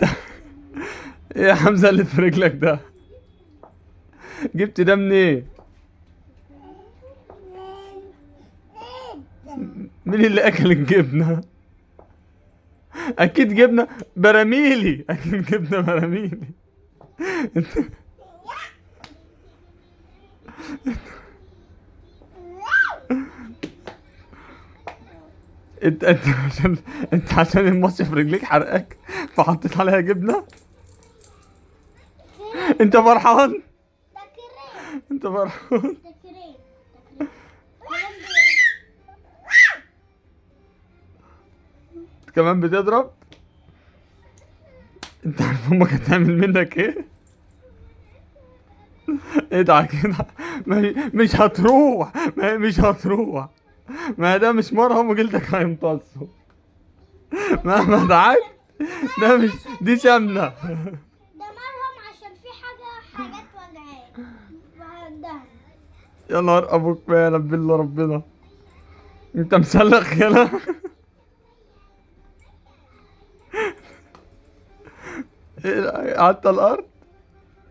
ايه يا حمزة اللي في رجلك ده؟ جبت ده منين؟ مين اللي اكل الجبنة؟ اكيد جبنة براميلي، اكيد جبنة براميلي. انت عشان، انت عشان المصيف رجليك حرقك فحطيت عليها جبنة؟ انت فرحان؟ ده كريم. انت فرحان؟ ده كريم، ده كريم. كمان بتضرب؟ انت عارف امك هتعمل منك ايه؟ ادعك كده، ما هي مش هتروح، ما هي مش هتروح، ما ده مش مرهم وجلدك هيمتصه مهما دعكت. ده مش، دي سمنة. ده مرهم عشان في حاجات وجعان بعدها. يا نهار ابوك ما يعلم بالله ربنا. انت مسلخ يلا. ايه، قعدت على الارض؟